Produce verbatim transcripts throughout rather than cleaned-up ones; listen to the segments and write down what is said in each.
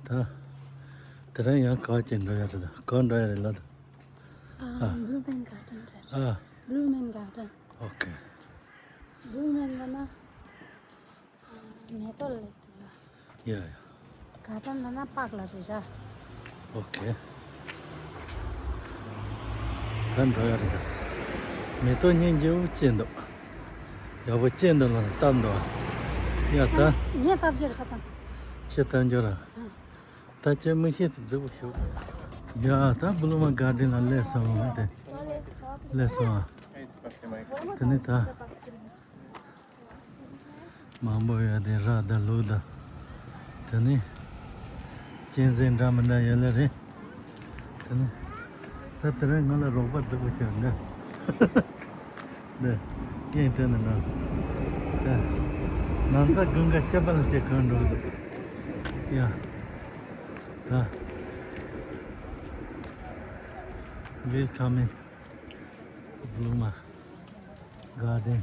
ད། དེ་རིང་ཡང་ག་བ་ཅིག་འགྲོ་ཡ་རེད། ད་ག་བ་འགྲོ་ཡ་རེད་ལབ་ད། ཨ། ཨ། Blue Man Garden རེད། ཨ། Blue Man Garden། ཨོ་ཁེ། Blue Man ལབ་ན། ཨ། མེ་ཏོག་ལབ་དུས། ཡ་ཡ། Garden ལབ་ན་པཱརྐ་ལབ་རེད་ར། ཨོ་ཁེ། ད་འགྲོ་ཡ་རེད་ད། མེ་ཏོག་སྙིང་རྗེ་པོ་སྐྱེས་འདུག་ཡག་པོ་སྐྱེས་འདུག་ལབ་ན་སྟབས་འདུག་ཡ་ད། ངས་སྟབས་བྱེད་རེད་ཁ་ཚང་། ཁྱེད་སྟབས་འགྱུར་ར། ཨ། ད་ཁྱེད་མིག་ཤེལ་དེ་རྫིག་པོ་ཞིག་ཡ་ད་Blue Man Garden ལ་སླེབས་སོང་དེ། སླེབས་སོང་ཨ། དེ་ནི་ད། མང་པོ་ཡོད་དེ་ར་དང་ལུག་དང་། དེ་ནི། གཅན་གཟན་འདྲ་མི་འདྲ་ཡོད་ལེ་རེད། དེ་ནི། ད་དེ་རིང་ང་ལ་རོགས་པ་རྫིག་པོ་བྱས་འདི། འདི། གཡས་དེ་ནི་ན། ད། ན་ཚ་དགུན་ཁ་སྐྱིད་པ་ལ་སྐྱེ་གང་འགྲོ་གི་འདུག་ཡ། ད། Welcome in Blue Man Garden.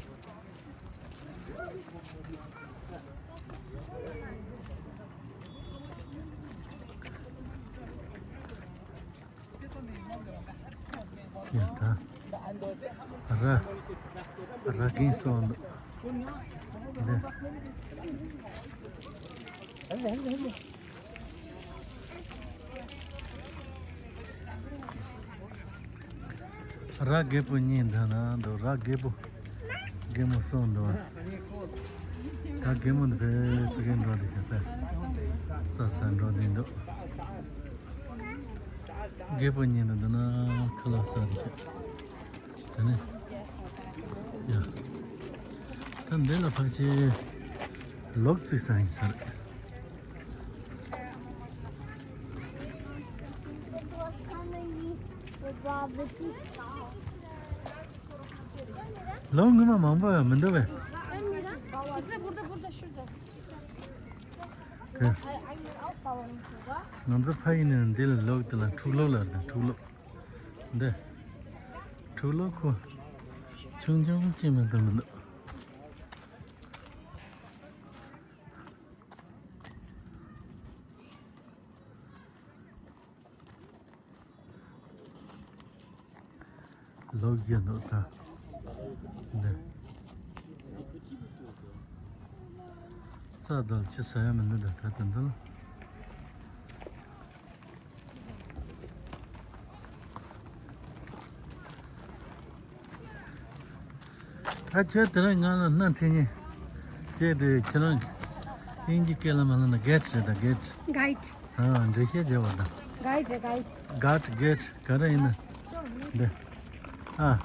ཡ་ད། ར། ར་གིན་སོང་འདུག་འདི། ར་རྒད་པོ་གཉིས་འདི་ན་འདུག་ར་རྒད་པོ། རྒན་མོ་གསུམ་འདུག་ད་རྒན་མོ་འདི་བས་ཙི་གེ་འགྲོ་འདི་ཤ་ད། ས་ས་འགྲོ་འདི་འདུག་རྒད་པོ་གཉིས་འདི་འདི་ན་ཁ་ལག་ཟ་འདི་ཤ། དེ་ནས། ཡ། ད་འདི་ལ་ཕལ་ཆེར་ལོག་ཙིག་ས་ཡིན་ས་རེད། ལོག་ངོ་མ་མང་པོ་ཡང་མི་འདུག་པས། དེ། ང་ཚོ་ཕ་ཡུལ་ནས་འདི་ལ་ལོག་དེ་ལ་འཁྲུག་ལོག་ལ་རེད། འཁྲུག་ལོག་འདི། འཁྲུག་ལོག་ཁོ། ཆུང་ཆུང་ཅིག་མི་འདུག་མི་འདུག་ལོག་རྒྱུ་འདུག་ད། འདི། ས་དང་ཅི་ས་ཡ་མི་འདུག་ད་ད་དེ་འདི་ལ། ད་ཁྱོད་དེ་རིང་ང་ལ་སྣ་ཁྲིད་ཉེ། ཁྱེད་དེ་ཁྱེད་རང་དབྱིན་ཇི་སྐད་ལ་མ་ལབ་ན་གེད་རེད་ད་གེད། གའིཌ། ཨ་འགྲེལ་བཤད་བྱེད་པ་དང་། གའིཌ་རེད་གའིཌ། གའིཌ་གེད་ག་རེ་ཡིན་ན། འདི། ཨ།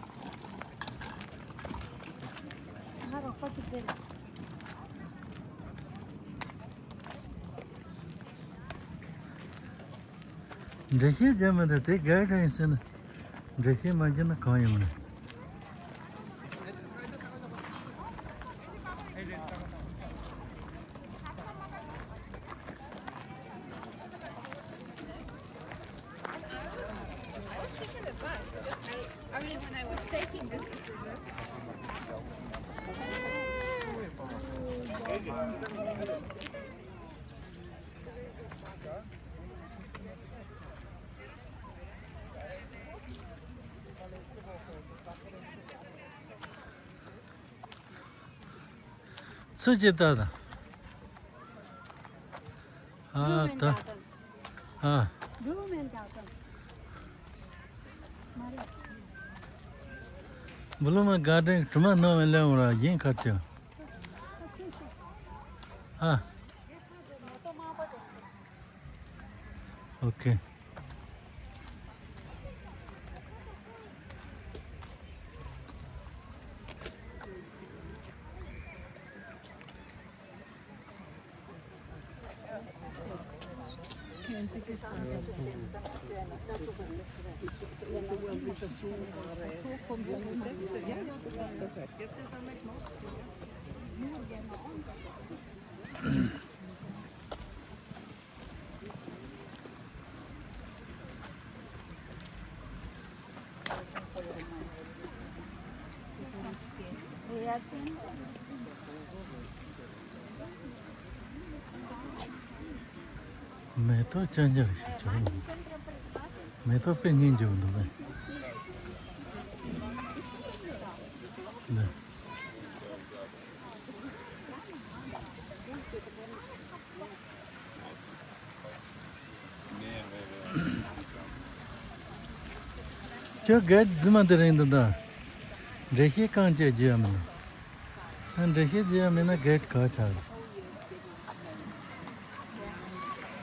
ང་རོགས་པ་ཞིག་རེད། འགྲེལ་བཤད་བརྒྱབ་མི་འདུག་དེ་གའི་རེད་ཟེར་ན། འགྲེལ་བཤད་མ་བརྒྱབ་ན་གང་ཡོང་ནས། I was taking advice. I, I mean, when I was taking this decision. ཚུར་ཅིག་ལྟ་དང་། ཨ་ད། ཨ། Blue Man Garden. Blue Man Garden གྲིབ་མ་སྣང་བའི་གླེང་བ་ར་གཞན་ཁར་ཆེ། ཨ། ཨོ་ཁེ། མེ་ཏོག་ཅན་ཅན་རེད་ཤག་ཅོ་རེད། མེ་ཏོག་དཔེ་སྙིང་རྗེ་པོ་འདུག་གས། འདི། ཁྱོད་གེད་རྫུན་མ་འདི་རིང་འདུག་ད། འགྲེལ་བཤད་གང་བྱས་རྒྱུ་ཡ་མིན་ན། ཨ། འགྲེལ་བཤད་རྒྱུ་ཡ་མིན་ན་གེད་ག་ཆགས་རེད།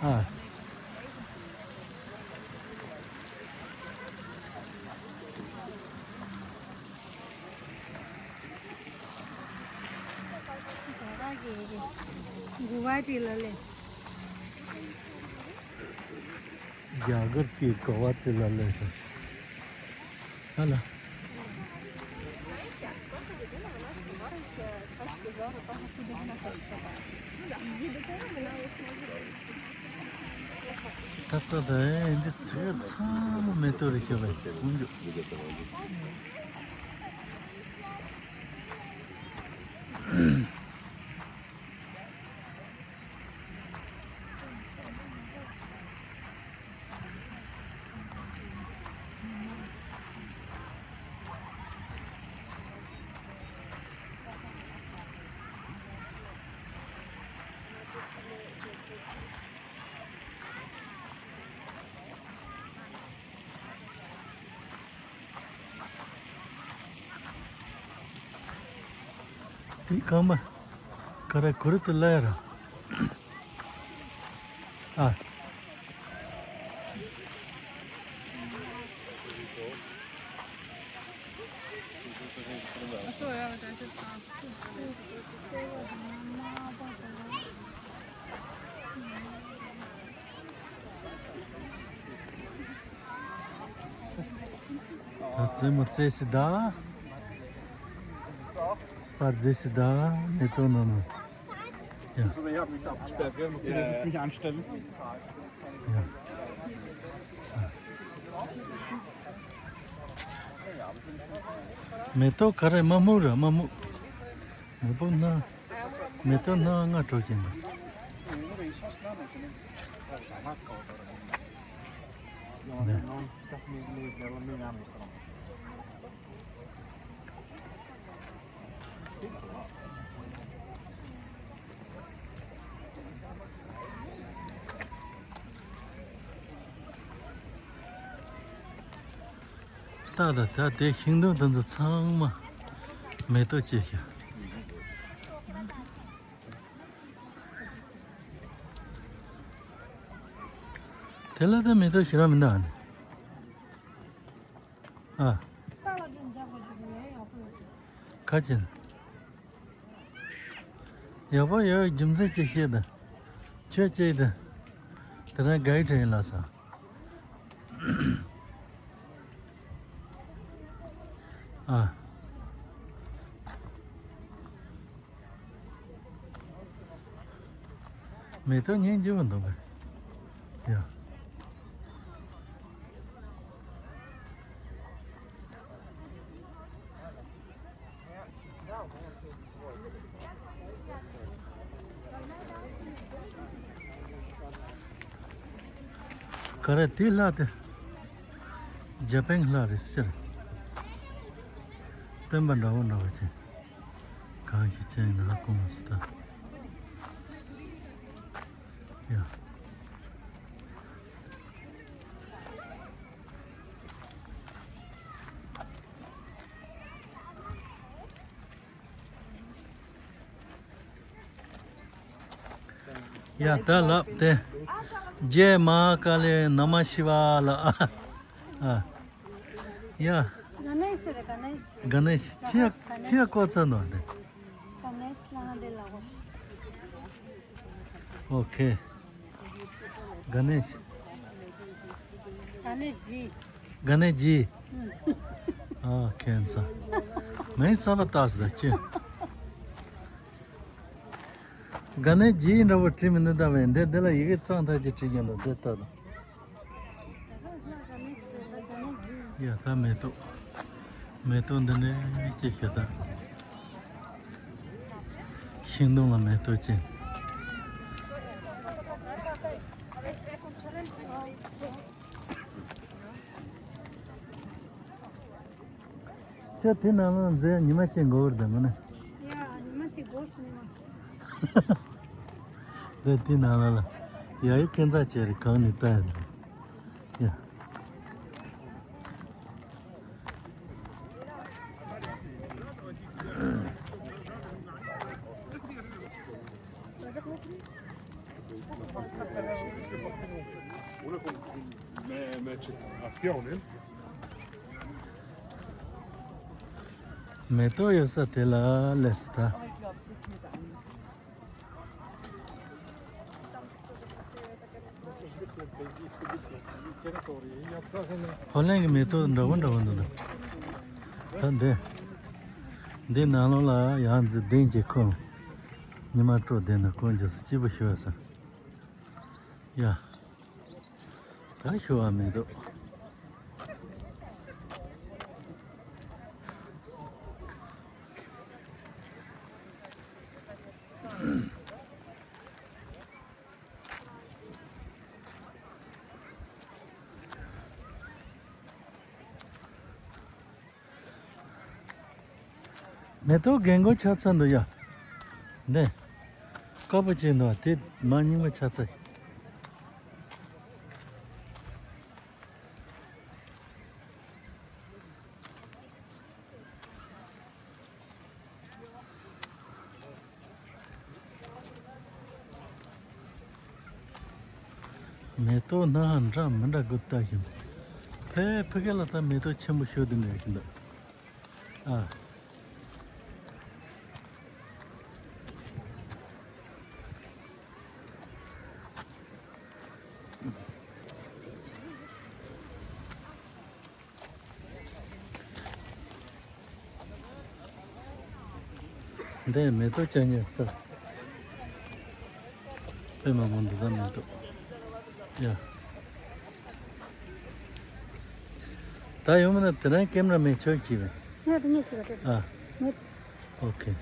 ཨ། གུ་ཝ་ཊི་ལ་སླེབས། རྒྱ་གར་གྱི་གུ་ཝ་ཊི་ལ་སླེབས་སོང་། ཨ་ལ། ད་ལྟ་ད་ཨེ་འདི་ཚེ་ཚང་མ་མེ་ཏོག་རེད་ཤག་པས་ཁོང་ཚོ། དེ་ཁང་པ་ག་རེ་གུ་རུ་དེ་ལ་ཡ་ར། ཨ། ད་རྩེད་མོ་རྩེ་སི་ད། པར་རྩེ་སི་ད། མེ་ཏོག་ནང་ན། ཡ། Entschuldigung, ich habe mich abgesperrt. Wer muss die Tür nicht anstellen? ཡ། མེ་ཏོག་ག་རེ་མ་སྨུག་ར་མ་སྨུག་མེ་ཏོག་སྣ། མེ་ཏོག་སྣ་ལྔ་དྲུག་ཅན་འདུག་འདི། ཏག་ཏག་ད་དེ་ཤིང་སྡོང་དེ་ཚོ་ཚང་མ་མེ་ཏོག་སྐྱེས་ཤག་དེ་ལ་ད་མེ་ཏོག་ཞེ་དྲག་མི་འདུག་ཨ་ནི། ཨ། ཁ་ཅན། ཡག་པོ་ཡོད། རྒྱུ་མཚན་ཅིག་བཤད་དང་། ཁྱོད་ཅིག་དང་། དེ་རིང་ག་ཡི་དྲན་ཡིན་ལགས་སོ། ཨ། མེ་ཏོག་སྙིང་རྗེ་པོ་འདུག་གས། ཡ། ག་རེ་དེ་ལྷ་དེ། ཇ་པན་ལྷ་རེད་ཟེར། སྟོན་པ་འདྲ་བོ་འདྲ་བོ་ཅན། གང་ཞིག་ཅན་ཡིན་ན་ཧ་གོ་མ་སོང་ད། ཡ། ཡ་ད་ལབ་དེ། རྗེ་མ་ཧཱ་ཀཱ་ལེ་ན་མ་ཤི་ཝ་ལ། ཨ། ཨ། ཡ། ག་ནེ་ཤི་རེད། ག་ནེ་ཤི། ག་ནེ་ཤི། ཆི་ཡ་ཆི་ཡ་ཀོ་ཚ་ནོ་རེད། ག་ནེ་ཤི་ལ་འདི་ལ་གོ། ཨོ་ཁེ། ག་ནེ་ཤི། ག་ནེ་ཤི་ཇི། ག་ནེ་ཇི། ཨ་ཁན་ཚ། མེ་ས་བ་ཏཱས་ད་ཅི། ག་ནེ་ཇི་འདྲ་བོ་བྲིས་མི་འདུག་ད་བས་འདི་འདི་ལ་ཡི་གེ་གཙང་ཐག་ཅིག་བྲིས་ཀྱང་འདུག་འདི་ལྟ་དང་། ཡ་ད་མེ་ཏོག་མེ་ཏོག་འདི་ནས་སྐྱེས་ཤག་ད། ཤིང་སྡོང་ལ་མེ་ཏོག་ཅན། ཁྱོད་དེ་ནང་ལ་འཛུལ་ཉི་མ་གཅིག་འགོར་བར་འདུག་མ་ནི། ཡ། ཉི་མ་གཅིག་འགོར་སོང་ཉི་མ། འདི་དེ་ནང་ལ་ལ། ཡ་ཡི་ཁྱེད་ཚ་ཆེ་རེ་གང་ནས་ལྟ་ཡ་འདི། ཡ། མེ་ཏོག་ཡོད་ས་དེ་ལ་སླེབས་སོང་ད། ཧོ་ལན་གྱི་མེ་ཏོག་འདྲ་བོ་འདྲ་བོ་འདུག་ད། ད་འདི། འདི་ནང་ལོགས་ལ་ཡང་འཛུལ་གདན་གྱི་ཁོང་། ཉི་མ་དྲོ་བསྡད་ན་དཀོན་མཆོག་སུ་སྐྱིད་པོ་ཞུ་བ་ས། ཡ། ད་ཞུ་བ་མི་འདུག་མེ་ཏོག་རྒན་གོག་ཆགས་ཚར་འདུག་ཡ། འདི། དཀར་པོ་ཅིག་འདུག་དེ་མ་རྙིང་པ་ཆགས་ཚར། མེ་ཏོག་སྣ་ཁ་འདྲ་མི་འདྲ་དགུ་ལྟ་བཞིན། ཕ་ཕ་གི་ལ་ད་མེ་ཏོག་ཆེན་པོ་ཤོས་དེ་འདྲ་ཞིག་འདུག་ཨ། འདི་མེ་ཏོག་ཅན་ཉོས་ཏོ། དཔེ་མང་པོ་འདུག་ག་མེ་ཏོག་ཡ། ད་ཡོང་མིན་ན་དེ་རིང་ཀེམ་ར་མེན་ཁྱོད་ཀྱིས་བས། ངས་དེ་ངས་བྱེད་པ་དེ། ཨ། ངས་བྱེད། ཨོ་ཁེ།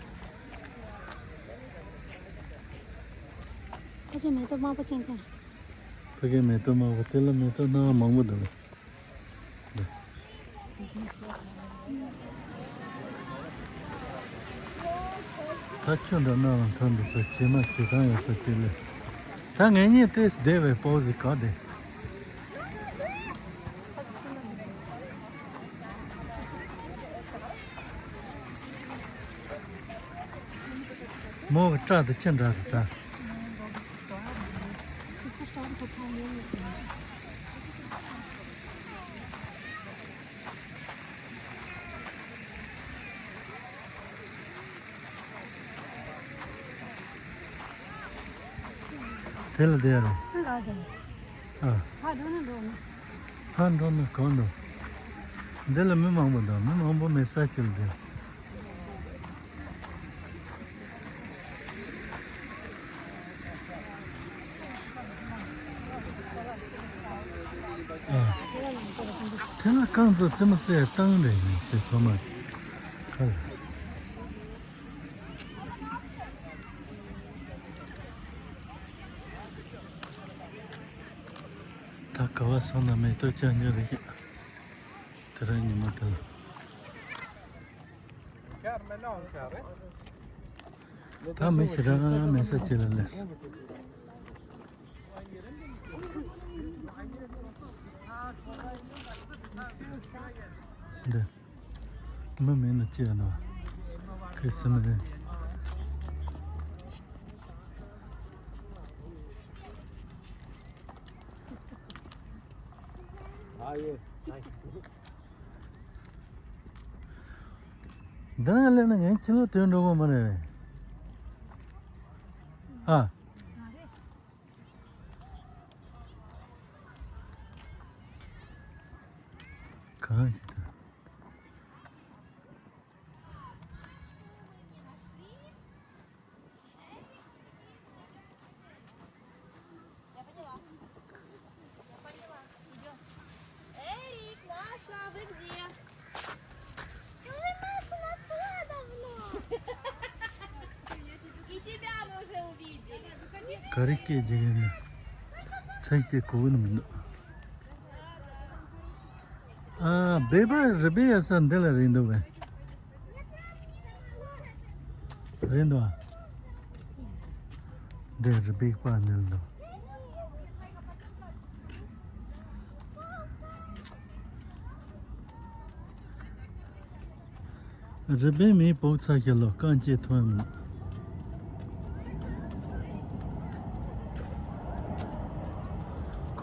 ཁ་ཤས་མེ་ཏོག་དམར་པོ་ཅན་ཅན། ཕ་གི་མེ་ཏོག་དམར་པོ་དེ་ལ་མེ་ཏོག་སྣ་མང་པོ་འདུག་ད་ཁྱོད་འདྲ་ན་ལ་མཐོ་འདི་ས་བྱེ་མ་བྱེ་ཐང་ཡོད་ས་དེ་ལས། ད་ངེད་གཉིས་ཏེས་བསྡད་པའི་པོ་ཟི་ག་དེ། མོ་གི་སྐྲ་དེ་ཅི་འདྲ་རེད་ད། དེ་ལ་བསྡད་རོགས། ཨ། ཧ་འགྲོ་ན་འགྲོ་ན། ཧ་འགྲོ་ན་གང་འགྲོ། འདི་ལ་མི་མང་པོ་འདུག་མི་མང་པོ་མེད་ས་ཅིག་ལ་བསྡད། ཨ། དེ་ལ་རྐང་བཙུགས་རྩེད་མོ་རྩེ་བཏང་རེད་ནི་དེ་ཁོ་མ། ཨ། ད་ག་བ་སོང་ན་མེ་ཏོག་ཅག་ཉོ་རེ་ཡིན། དེ་རིང་ཉི་མ་དེ་ལ། ད་མི་ཞེ་དྲག་མེད་ས་ཅིག་ལ་སླེབས། འདི། མི་མེད་ན་ཅི་ཡང་ན། ཁོས་སེམས་ནས། ཨ་ཡེ། འདི་ན་སླེབས་ན་ངའི་ཕྱི་ལོགས་དོན་འགྲོ་གི་མ་རེད། ཨ། གང་ཞིག་དང་། Я поняла. Я поняла. Идём. Эрик, Маша, вы где? Ой, Маша нашла давно. И тебя мы уже увидели. Короче, где именно? ཚེག་ཅིག་གོ་གི་མི་འདུག་ཨ། སྦེ་བ་རི་སྦེ་ཡ་ས་འདི་ལ་རེད་འདུག་བས། རེད་འདུག་ཨ། འདི་རི་སྦེ་པ་འདི་ལ་འདུག་རི་སྦེ་མི་བོག་ཚ་ཞིག་ལ་རྐང་རྗེས་ཐོན་མོད།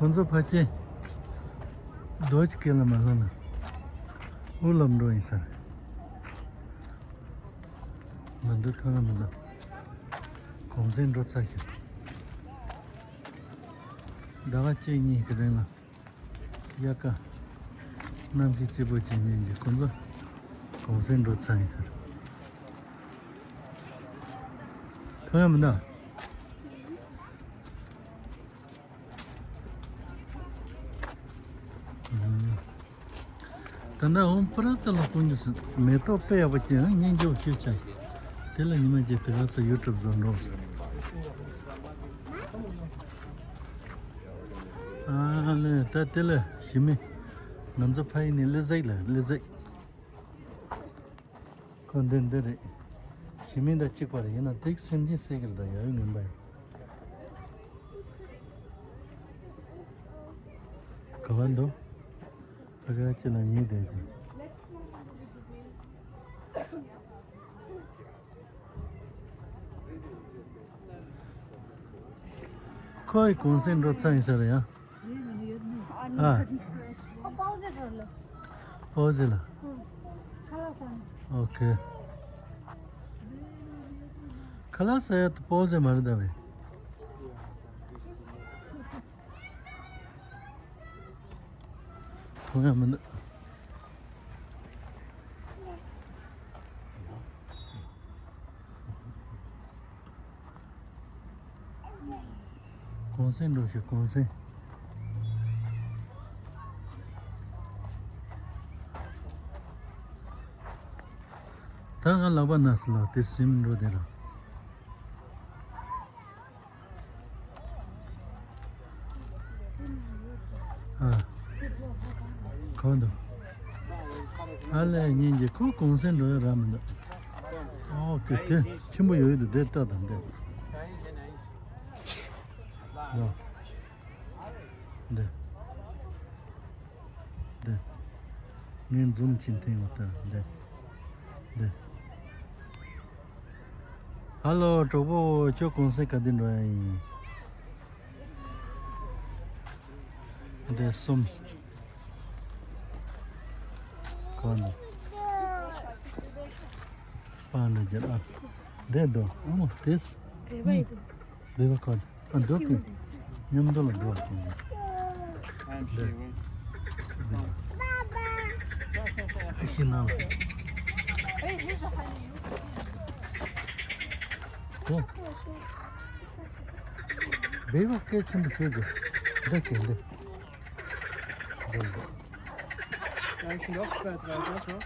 ཁོང་ཚོ་ཕལ་ཆེར་རྡོ་ཅིག་སྐེ་ལ་མ་ལྷག་ན་དབུ་ལམ་འགྲོ་ཡིན་ས་རེད། མི་འདུག་ཐོན་མི་འདུག་གུང་སེང་འགྲོ་ཚར་ཞིག་ཟླ་བ་གཅིག་གཉིས་ཀྱི་རིང་ལ། དབྱར་ཁ། གནམ་གཤིས་སྐྱིད་པོ་བྱེད་ཉན་གྱི་ཁོ་ཚོ་གུང་སེང་འགྲོ་ཚར་ཡིན་ཟེར། ཐོན་ཡ་མི་འདུག་ད་ནི་ཨོམ་པ་ར་ཏ་ལ་ཀུན་གྱི་མེ་ཏོག་དཔེ་ཡག་པོ་སྐྱེས་ཡང་སྙིང་རྗེ་པོ་ཤོད་ཆགས། དེ་ལ་ཉི་མ་གཅིག་དེ་ག་ཚོད་ཡུ་ཊུབ་བཟོ་འགྲོ་ཟེར། ཨ་ལེ་ད་དེ་ལ་ཞི་མི་ང་ཚོ་ཕ་ཡི་ནས་ལི་ཟིག་ལ་ལི་ཟིག་ཁོ་འདི་འདི་རེད། ཞི་མི་ད་གཅིག་པ་རེད། ཡིན་ན་དེག་སེམས་ཅན་སེ་གིར་ད་ཡ་ཡོད་ངན་པ་ཡིན། ག་བ་འདུག་ཕ་ག་ཅི་ལ་ཉིད་དེ་ཅི། ཁོའི་གུང་སེང་འགྲོ་ཚར་ཡིན་ས་རེད་ཡ། ཨ། པའོ་ཟེ་ལ། ཨོ་ཁེ། ཁ་ལག་ཟ་ཡ་ད་པའོ་ཟེ་མ་རེད་ད་བས། མཐོང་ཡ་མི་འདུག་གུང་སེང་འགྲོ་ཞིག་གུང་སེང་། ད་ང་ལག་པ་ན་སི་ལ་དེ་སིམ་འགྲོ་དེ་ར། ཨ། གང་འདུག་ཨ་ལས་ཉིན་གྱི་ཁོ་གུང་སེང་འགྲོ་ཡ་ར་མི་འདུག་ཨོ་ཀེ་དེ་ཆེན་པོ་ཡོད་ཡོད་དུ་དེ་ལྟ་དང་དེ། འདི། འདི། ངས་འཛུམ་ཅིག་འཐེན་ཡོང་ལྟར་འདི། འདི། ཧ་ལོ་གྲོགས་པོ། ཁྱོད་གུང་སེང་ག་དུས་འགྲོ་ཡ་ཡིན། འདི་གསུམ། གོ་ནི། པ་འདྲ་རྒྱལ་ཨ། འདི་འདུག་ཨ་མ་དེས། བེ་བ་ཡི་འདུག་བེ་བ་ཁོ། ཨ་འདུག་གི་མཉམ་དུ་ལ་འགྲོ་བ་ཁོང་གི། འདི། ཨ་ཤི་ན་ལ། ཨོ། བེ་བ་སྐད་ཆེན་པོ་ཤོད་དགོས། འདི་གི་འདི། འདི་འདི། Da ist noch zwei, drei Wasser.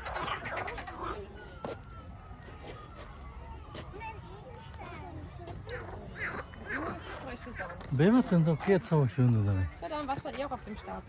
སྦེ་མ་དེ་ཚོ་སྐད་ཚ་བོ་ཞུ་འདུག་ད་ནི། Schau, da haben Wasser, ihr auch auf dem Stab.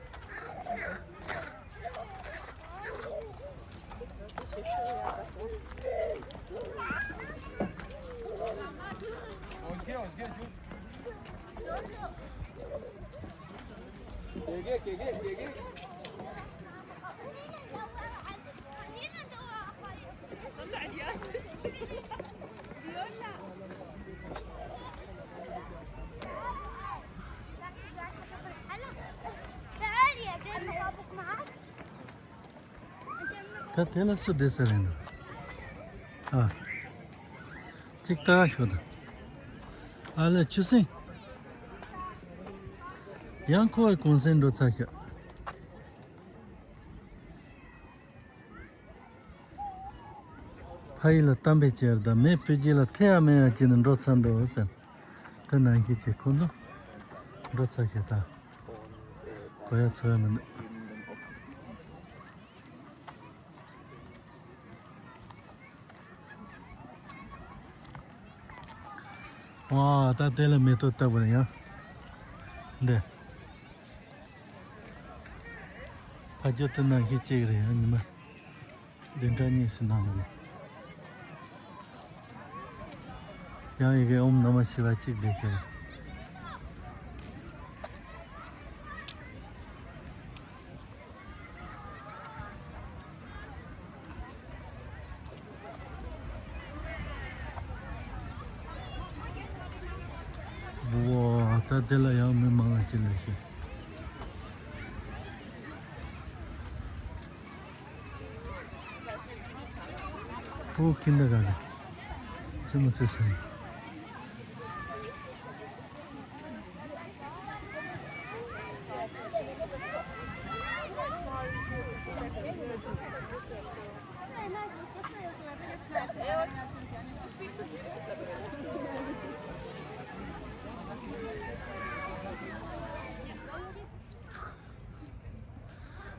ད་དེ་ལ་སུ་བསྡད་ས་རེད་འདུག་ཨ། གཅིག་ལྟ་ག་ཤོག་དང་། ཨ་ལས་ཆུ་སྲིན། ཡང་ཁོ་བའི་གུང་སེང་འགྲོ་ཚར་ཤག་ཕ་ཡུལ་ལ་གཏམ་དཔེ་བྱས་ར་ད་མེ་སྤུ་རྒྱལ་ལ་ཐེ་ཡ་མེ་ཡ་བྱས་ནས་འགྲོ་ཚར་འདུག་ཟེར། དེ་ནང་བཞིན་བྱས་ཁོ་ཚོ་འགྲོ་ཚར་ཤག་ད་གོ་ཡ་ཚོར་ཡ་མི་འདུག་ཨ། ད་དེ་ལ་མེ་ཏོག་ལྟ་བུ་ཡང་འདི། ཨ་ཇོ་དེ་ནང་བཞིན་གཅིག་རེད། ཨ་ཉི་མ་བདུན་ཕྲག་གཉིས་སུ་ནང་རེད། ཡང་ཡི་གེ་ཨོཾ་ན་མ་ཤི་ཝ་གཅིག་བསྡད་ཤག་ཝ་ད་དེ་ལ་ཡང་མི་མང་ང་ཅི་ལས་ཤེས། ཨོ་ཁྱིམ་ད་ག་ནས་ཙི་མོ་ཙི་སང་།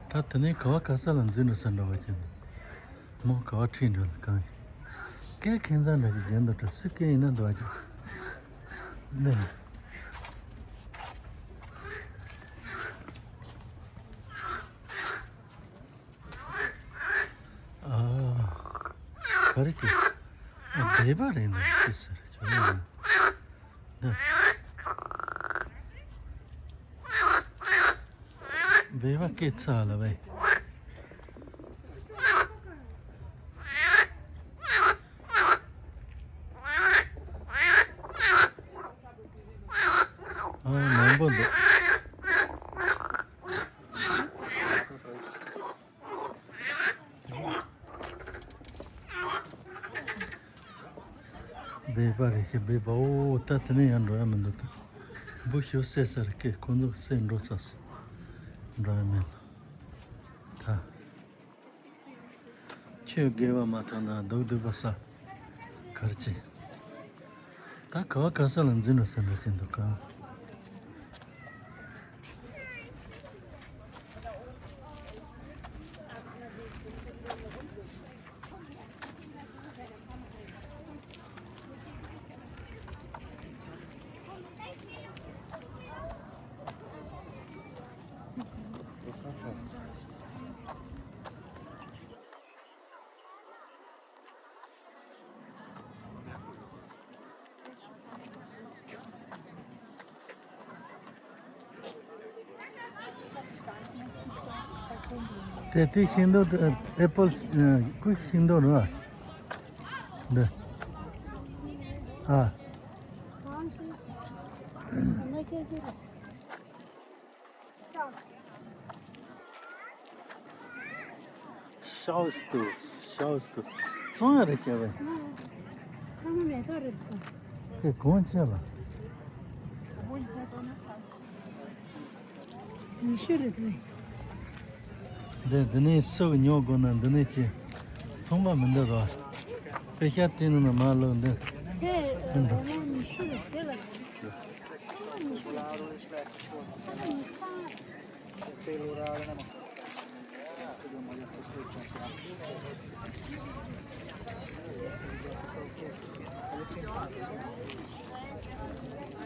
ད་དེ་ནས་ག་བ་ག་ས་ལ་འཛུལ་འགྲོ་ས་འདྲ་བ་ཅན། མོ་ག་བ་ཁྲིད་འགྲོ་ལ་གང་ཞིག་སྐད་ཁྱིམ་ཚང་འདྲ་ཞིག་རྒྱན་དུ་འགྲོ་སུ་སྐད་ཡིན་ན་འདུག་བ་ཅན། འདི་ནས། ཨ། ག་རེ་སྐད། ཨ་སྦལ་པ་རེད་འདུག་ཅི་ཟེར་ཆོག་ཡོད་རེད། འདི། སྦལ་པ་སྐད་ཚ་ལ་བས། ཨ་མང་པོ་འདུག་སྦལ་པ་རེད་ཤག་སྦལ་པ། ཨོ་ད་དེ་ནས་ཡང་འགྲོ་ཡ་མི་འདུག་ད་འབུ་ཤོ་བསད་ས་རེད་སྐད། ཁོ་ཚོ་བསད་འགྲོ་ཚར་སོང་། འགྲོ་ཡ་མེད་ལ། ད་ཆོས་དགེ་བ་མ་ཐོབ་ན་སྡུག་སྡུག་པ་ས་གར་ཅི། ད་ག་བ་ག་ས་ལ་འཛུལ་འགྲོ་ས་འདྲ་ཅིག་འདུག་ག་དེ་དེ་ཤིང་ཏོག་ཨེ་པལ་ཀུ་ཤིང་ཏོག་རེད་པ། འདི། ཨ། ཤའོ་སི་ཏུ། ཤའོ་སི་ཏུ། ཚོང་ཡ་རེ་བྱས་པས། ཚང་མ་མེ་ཏོག་རེད་དོ། ཁོས་གོང་ཆེ་ལ། ཉི་ཤུ་རེད་དོ། འདི་འདི་ནས་སུ་ཉོ་དགོས་ན་འདི་ནས་ཀྱི་ཚོང་པ་མི་འདུག་རོ། པེ་ཤ་དེ་ནང་ན་མ་ལོག་འདི། དེ་ཉི་ཤུ་རེད་དེ་ལ། ཚང་མ་ཉི་ཤུ་རེད། ཚང་མ་ཉི་ཤུ།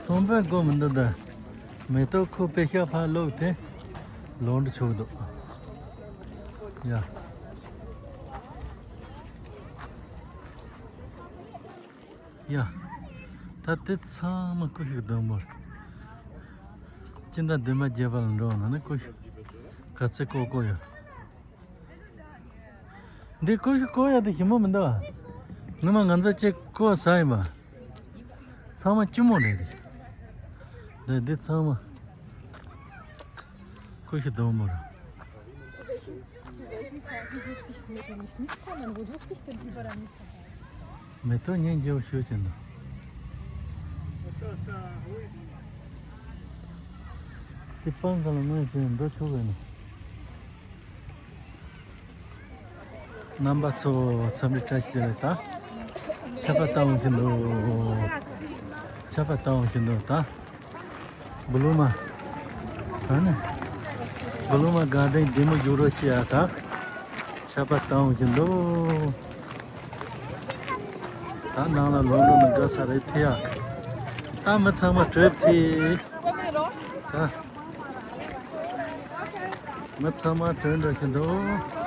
ཚོང་པས་དགོས་མི་འདུག་ད་མེ་ཏོག་ཁོ་པེ་ཤ་ཕར་བླུགས་ཏེ་ལོག་འགྲོ་ཆོག་འདུག་ཡ། ཡ། ད་དེ་ཚང་མ་ཀུ་ཤུ་སྡོང་པོ་རེད། སྤྱི་ཟླ་བདུན་པ་བརྒྱད་པ་ལ་འགྲོ་ན་ནི་ཀུ་ཤུ་ག་ཚོད་བཀོག་བཀོག་ཡོད། འདི་ཀུ་ཤུ་བཀོག་ཡ་དེ་ཞིམ་པོ་མི་འདུག་ཨ། ངོ་མ་ང་ཚོ་གཅིག་བཀོག་ཟ་ཡིན་པ། ཚང་མ་སྐྱུར་མོ་རེད་དེ། འདི་འདི་ཚང་མ་ཀུ་ཤུ་སྡོང་པོ་རེད། Zu welchen, zu welchen Farben dürfte ich denn mit denen ich nicht kommen? Wo dürfte ich denn überall nicht? མེ་ཏོག་སྙིང་རྗེ་པོ་ཞེ་ཅིག་འདུག་ཁྱེད་སྤང་ག་ལ་མངོན་ཞེས་འགྲོ་ཆོག་གི་ནི། རྣམ་པ་ཚོ་འཚམས་འདྲི་བཀྲ་ཤིས་བདེ་ལེགས་ད། ཆར་པ་བཏང་བཞིན་འདུག་ཆར་པ་བཏང་བཞིན་འདུག་ད། བུ་ལུ་མ། ཨ་ནི། བུ་ལུ་མ་དགའ་ལྡན་བདེ་མོ་བཞུགས་རོགས་བྱེད་ཨ་ད། ཆར་པ་བཏང་བཞིན་འདུག་ད་ནང་ལ་ལོག་འགྲོ་ན་དགའ་ས་རེད་དེ་ཡ། ད་མི་ཚང་མ་བྲོས་ཏེ། ད། ང་ཚང་མ་དྲན་འགྲོ་བཞིན་འདུག